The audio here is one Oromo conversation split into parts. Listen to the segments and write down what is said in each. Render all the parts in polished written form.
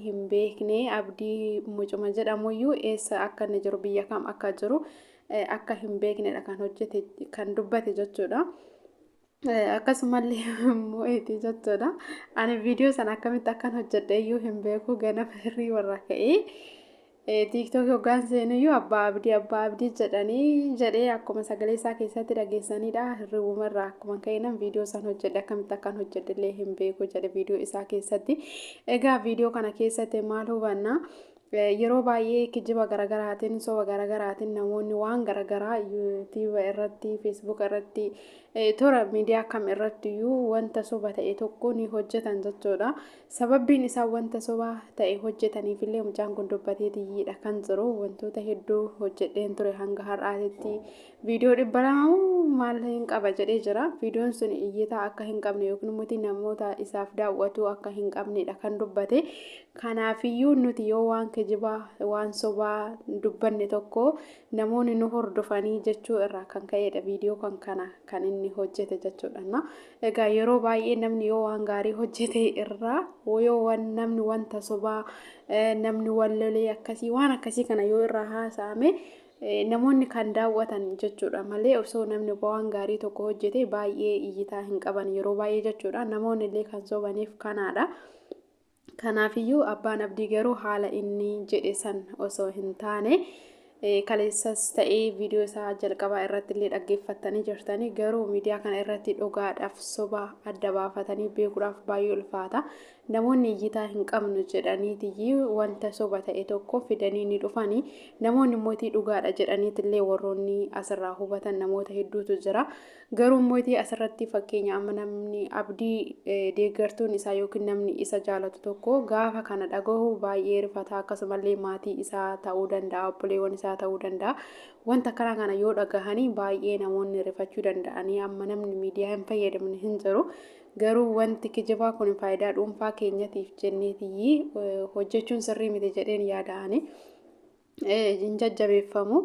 Hin beekne, Abdii mucuma jedhamuyyuu eessa akka inni jiru, biyya kam akka jiru akka hin beeknedha kan hojjete, kan dubbate jechuudha. Akkasumallee mo'eeti jechuudha. Ani viidiyoo sana akkamitti akkan hojjedhe iyyuu hin beeku, ganama hirriiba irraa ka'ee TikTokii hoggaan seenuyyuu abbaa Abdii, abbaa Abdii jedhanii jedhee akkuma sagalee isaa keessatti dhageessanidha. Hirribuma irraa akkuma ka'eenan viidiyoo san hojjedhe, akkamitti akkan hojjedhe illee hin beeku jedhe viidiyoo isaa keessatti. Egaa viidiyoo kana keessatti maal hubanna? Yeroo baay'ee kijiba garagaraatiin, soba garagaraatiin namoonni waan garagaraa YouTube irratti, Facebook irratti, toora miidiyaa kam irratti iyyuu wanta soba ta'e tokko ni hojjetan jechuudha. Sababbiin isaan wanta soba ta'e hojjetaniif illee mucaan kun dubbatee tiyyiidha kan jiru. Wantoota hedduu hojjedheen ture, hanga har'aatitti viidiyoo 200 maal hin qaba jedhee jira. Viidiyoon sun iyyitaa akka hin qabne yookiin immoo namoota isaaf daawwatu akka hin qabnedha kan dubbate. Kanaafiyyuu nuti yoo waan kijibaa, waan sobaa dubbanne tokko namoonni nu hordofanii jechuu irraa kan ka'edha viidiyoo kan kana kan inni hojjete jechuudha. Egaa yeroo baay'ee namni yoo waan gaarii hojjete irraa yoo namni wanta sobaa, namni wal lolee akkasii, waan akkasii kana yoo irraa haasa'ame namoonni kan daawwatan jechuudha malee, osoo namni waan gaarii tokko hojjete baay'ee iyyitaa hin qaban yeroo baay'ee jechuudha. Namoonni illee kan sobaniif kanaadha. Kanaafiyyuu abbaan Abdii garuu haala inni jedhe san osoo hin taane, kaleessas ta'ee viidiyoo isaa jalqabaa irratti illee dhaggeeffattanii jirtanii, garuu miidiyaa kana irratti dhugaadhaaf soba adda baafatanii beekuudhaaf baay'ee ulfaata. Namoonni iyyitaa hin qabnu jedhaniitiyyi wanta soba ta'e tokko fidanii ni dhufanii, namoonni mootii dhugaadha jedhaniitillee warroonni asirraa hubatan namoota hedduutu jira. Garuu mootii asirratti fakkeenya amma namni Abdii deeggartuun isaa yookiin namni isa jaalatu tokko gaafa kana dhagahu baay'ee rifata. Akkasumallee maatii isaa ta'uu danda'a, obboleewwan isaa ta'uu danda'a. Wanta kana kana yoo dhagahanii baay'ee namoonni rifachuu danda'anii, amma namni miidiyaa hin fayyadamne hin jiru. Garuu wanti kijibaa kun faayidaa dhuunfaa keenyatiif jenneetiyyi hojjechuun sirrii miti jedheen yaada'anii hin jajjabeeffamu.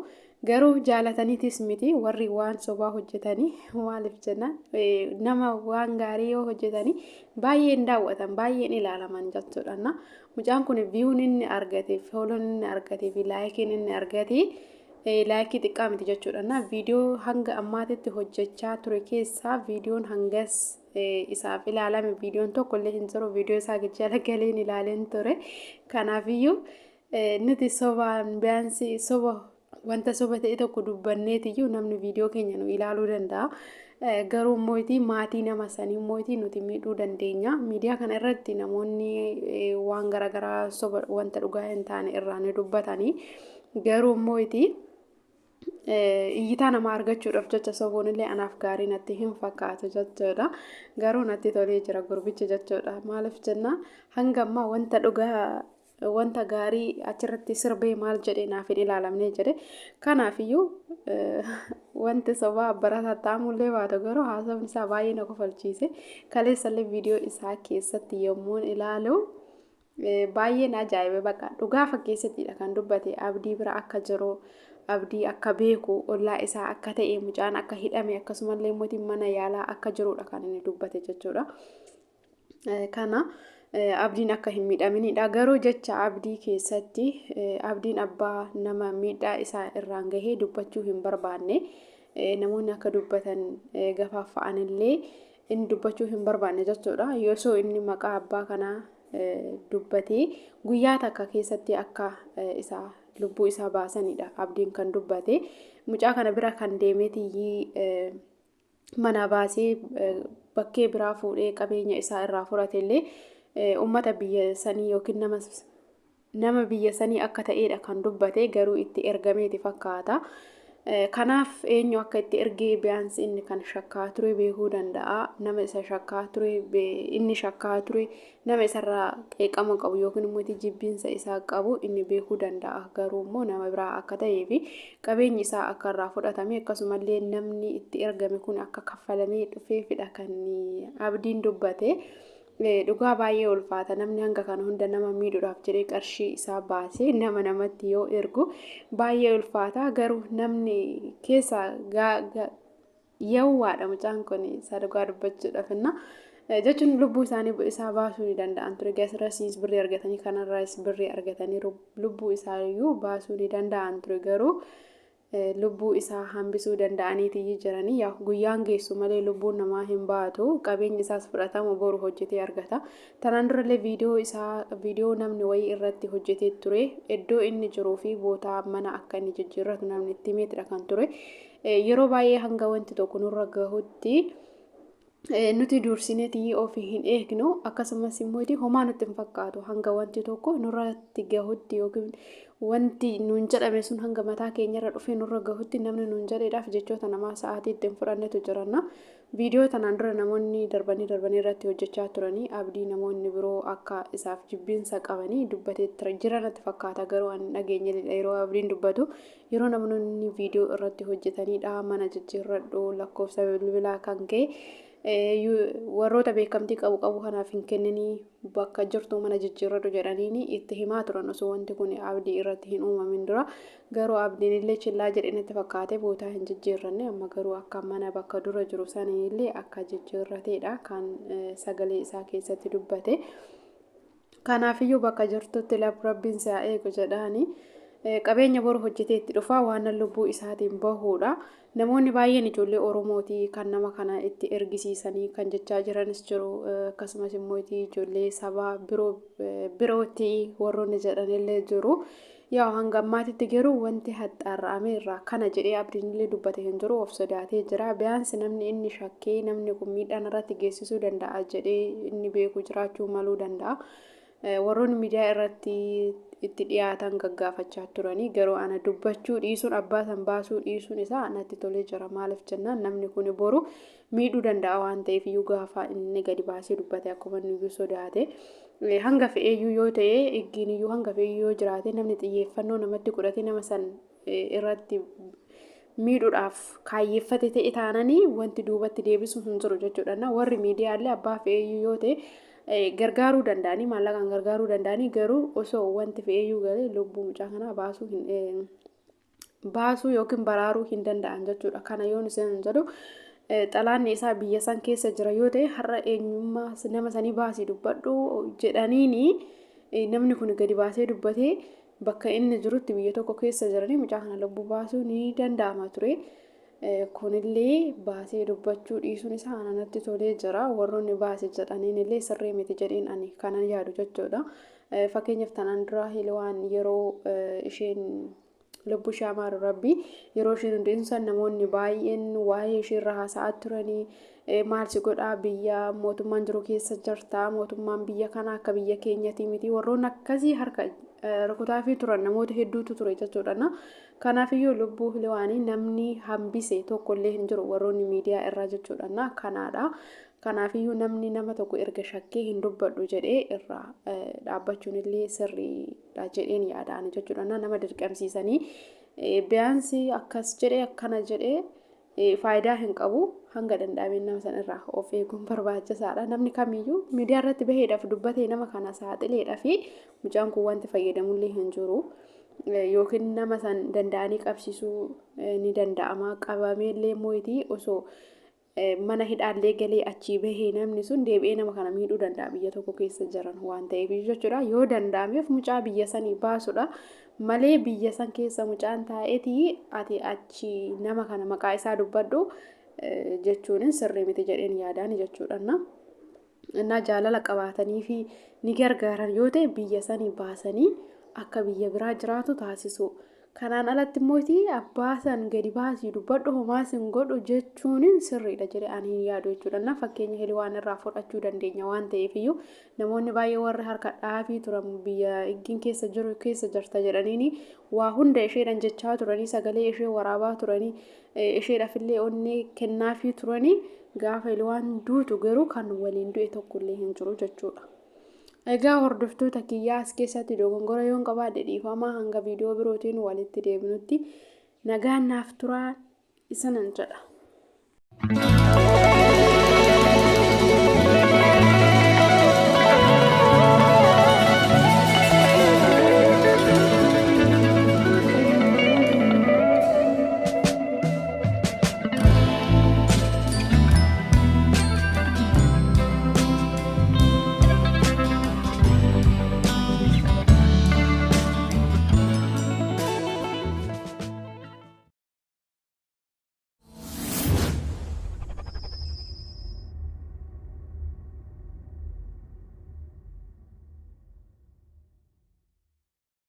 Garuu jaalataniitis miti warri waan sobaa hojjetanii, maaliif jennaan nama waan gaarii yoo hojjetanii baay'een daawwatan, baay'een ilaalaman jechuudha. Mucaan kun viyuun inni argate, fooloon inni argatee fi laayikiin inni argate laayikii xiqqaa miti jechuudha. Viidiyoo hanga ammaatitti hojjechaa ture keessaa viidiyoon hangas isaaf ilaalame viidiyoon tokko illee hin jiru. Viidiyoo isaa jala galeen ilaaleen ture. Kanaafiyyuu nuti sobaan biyaansii soba, wanta soba ta'e tokko dubbanneetiyyuu namni viidiyoo keenya nu ilaaluu danda'a. Garuu mootii maatii nama sanii mootii nuti miidhuu dandeenya. Miidiyaa kana irratti namoonni waan garaagaraa soba, wanta dhugaa hin taane irraa ni dubbatanii. Garuu mootii iyyitaa namaa argachuudhaaf jecha sobuun illee anaaf gaarii natti hin fakkaatu jechuudha. Garuu natti tolee jira gurbichi jechuudha. Maaliif jenna, hanga ammaa wanta dhugaa, wanta gaarii achirratti sirbee maal jedhee naaf hin ilaalamne jedhe. Kanaafiyyuu wanti sobaa barataa ta'amullee baatu, garuu haasawni isaa baay'ee na kofalchiise. Kaleessallee viidiyoo isaa keessatti yommuu ilaalu baay'ee na ajaa'ibe, bakka dhugaa fakkeessattiidha kan dubbate. Abdii bira akka jiru, Abdii akka beeku, ollaa isaa akka ta'e, mucaan akka hidhame, akkasumallee mootiin mana yaalaa akka jirudha kan inni dubbate jechuudha. Kana Abdiin akka hin miidhaminidha. Garuu jecha Abdii keessatti Abdiin abbaa nama miidhaa isaa irraan gahee dubbachuu hin barbaanne, namoonni akka dubbatan gafaaffa'anillee inni dubbachuu hin barbaanne jechuudha. Osoo inni maqaa abbaa kanaa dubbatee guyyaa takka keessatti akka isaa lubbuu isaa baasanidha Abdiin kan dubbate. Mucaa kana bira kan deemeetiyyii mana baasee bakkee biraa fuudhee qabeenya isaa irraa fudhate illee uummata biyya sanii yookiin nama biyya sanii akka ta'edha kan dubbate, garuu itti ergameeti fakkaata. Kanaaf eenyu akka itti ergee biyaansi inni kan shakkaa ture beekuu danda'a. Nama isa shakkaa ture, inni shakkaa ture, nama isarraa qeeqama qabu yookiin immoo jibbiinsa isaa qabu inni beekuu danda'a. Garuu immoo nama biraa akka ta'ee fi qabeenyi isaa akka irraa fudhatame, akkasumallee namni itti ergame kun akka kaffalamee dhufeefidha kan Abdiin dubbate. Dhugaa baay'ee ulfaata, namni hanga kana hunda nama miidhuudhaaf jedhee qarshii isaa baasee nama namatti yoo ergu baay'ee ulfaata. Garuu namni keessa yawwaadha mucaan kun isa dhugaa dubbachuudhaaf inna Jechuun lubbuu isaanii isaa baasuu ni danda'an ture. Gasirasiis birrii argatanii kanarraas birrii argatanii lubbuu isaayyuu baasuu ni danda'an ture garuu lubbuu isaa hambisuu danda'aniitii jiranii. Yaa guyyaan geessu malee lubbuun namaa hin baatu. Qabeenyi isaas fudhatamu boru hojjetee argata. Tanaan durallee viidiyoo isaa viidiyoo namni wayii irratti hojjetee ture. Iddoo inni jiruu fi bootaa mana akka inni jijjiirratu namni itti himeetidha kan ture. Yeroo baay'ee hanga wanti tokko nurra gahutti nuti dursineetii ofii hin eegnu, akkasumas immoo homaa nutti hin fakkaatu. Hanga wanti tokko nurratti gahutti yookiin wanti nuun jedhame sun hanga mataa keenyarra dhufee nurra gahutti namni nuun jedheedhaaf jechoota namaa sa'aatii ittiin fudhannetu jiranna. Viidiyoo tanaan dura namoonni darbanii darbanii irratti hojjechaa turanii Abdii namoonni biroo akka isaaf jibbiinsa qabanii dubbatee jira natti fakkaata, garuu ani dhageenye yeroo Abdiin dubbatu yeroo namoonni viidiyoo irratti hojjetanidha. Mana jijjiirradhu, lakkoofsa bilbilaa kan ka'e warroota beekamtii qabu qabu kanaaf hin kenninii, bakka jirtu mana jijjiirradhu jedhaniini itti himaa turan osoo wanti kun Abdii irratti hin uumamin dura. Garuu Abdiin illee chillaa jedhee natti fakkaate bootaa hin jijjiirranne. Amma garuu akka mana bakka dura jiru sanii illee akka jijjiirrateedha kan sagalee isaa keessatti dubbate. Kanaafiyyuu bakka jirtutti Rabbiin si haa eegu jedhaani. Qabeenya boru hojjetee itti dhufa waan lubbuu isaatiin bahuudha. Namoonni baay'een ijoollee Oromootii kan nama kana itti ergisiisanii kan jechaa jiranis jiru. Akkasumas immoo ijoollee saba birootii warroonni jedhanillee jiru. Yaa hanga ammaatitti garuu wanti haxxaarra'ame irraa kana jedhee Abdiin illee dubbate hin jiru, of sodaatee jira. Biyaansi namni inni shakkee namni kun miidhaan irratti geessisuu danda'a jedhee inni beeku jiraachuu maluu danda'a. Warroonni miidiyaa irratti itti dhiyaatan gaggaafachaa turanii garuu ana dubbachuu dhiisuun, abbaa san baasuu dhiisuun isaa natti tolee jira. Maaliif jennaan namni kun boru miidhuu danda'a waan ta'eef iyyuu gaafa inni gadi baasee dubbate akkuma inni iyyuu sodaate. Hanga fe'eeyyuu yoo ta'e, iggiin iyyuu hanga fe'eeyyuu yoo jiraate, namni xiyyeeffannoo namatti godhate nama san irratti miidhuudhaaf kaayyeeffate ta'e taananii wanti duubatti deebisu hin jiru jechuudha. Warri miidiyaallee abbaa fe'eeyyuu yoo ta'e gargaaruu danda'anii, maallaqaan gargaaruu danda'anii, garuu osoo wanti fe'eeyyuu galee lubbuu mucaa kanaa baasuu hin baasuu yookiin baraaruu hin danda'an jechuudha. Kana yoon isin jedhu, xalaanni isaa biyya san keessa jira yoo ta'e, har'a eenyummaa nama sanii baasii dubbadhu jedhaniini namni kun gadi baasee dubbatee bakka inni jirutti biyya tokko keessa jiranii mucaa kana lubbuu baasuu ni danda'ama ture. Kunillee baasee dubbachuu dhiisuun isaa natti tolee jira. Warroonni baase jedhaniin illee sirrii miti jedheen ani kanan yaadu jechuudha. Fakkeenyaaf tanaan dura Hilwaan yeroo isheen lubbuu ishee amaaru Rabbi yeroo isheen hundeessu namoonni baay'een waa'ee ishee irra haasa'aa turanii, maal si godhaa, biyya mootummaan jiru keessa jirta, mootummaan biyya kanaa akka biyya keenyatii miti, warroonni akkasii harka rukutaafii turan namoota hedduutu ture jechuudha. Kanaafiyyuu lubbuu Hilwaanii namni hambise tokkollee hin jiru warroonni miidiyaa irraa jechuudha. Kanaadha. Kanaafiyyuu namni nama tokko erga shakkee hin dubbadhu jedhee irraa dhaabbachuun illee sirriidha jedheen yaadaan jechuudha. Nama dirqamsiisanii biyaansi akkas jedhee akkana jedhee faayidaa hin qabu. Hanga danda'ameen nama san irraa of eeguun barbaachisaadha. Namni kamiyyuu miidiyaa irratti baheedhaaf dubbatee nama kana saaxileedhaa fi mucaan kun wanti fayyadamullee hin jiru. Yookiin nama san danda'anii qabsiisuu ni danda'ama. Qabameellee mootii osoo mana hidhaallee galee achii bahee namni sun deebi'ee nama kana miidhuu danda'a biyya tokko keessa jiran waan ta'eef jechuudha. Yoo danda'ameef mucaa biyya sanii baasudha malee biyya san keessa mucaan taa'eetii ati achi nama kana maqaa isaa dubbadhu jechuun sirrii miti jedheen yaadaan jechuudha. Innaa jaalala qabaatanii fi ni gargaaran yoo ta'e biyya sanii baasanii akka biyya biraa jiraatu taasisu. Kanaan alatti immoo abbaa san gadi baasii dubbadhu homaas hin godhu jechuun sirriidha jedhee ani hin yaadu jechuudha. Na fakkeenya Hilwaan irraa fudhachuu dandeenya waan ta'eef iyyuu namoonni baay'ee warri harka dhaafii turan biyya iggiin keessa jiru keessa jirta jedhaniini waa hunda isheedhaan jechaa turanii, sagalee ishee waraabaa turanii, isheedhaaf illee onnee kennaafii turanii, gaafa Hilwaan duutu garuu kan waliin du'e tokkollee hin jiru jechuudha. Egaa hordoftoota kiyyaa, as keessatti dogongora yoon qabaadhe dhiifamaa. Hanga viidiyoo birootiin walitti deebinutti nagaan naaf turaa isinan jedha.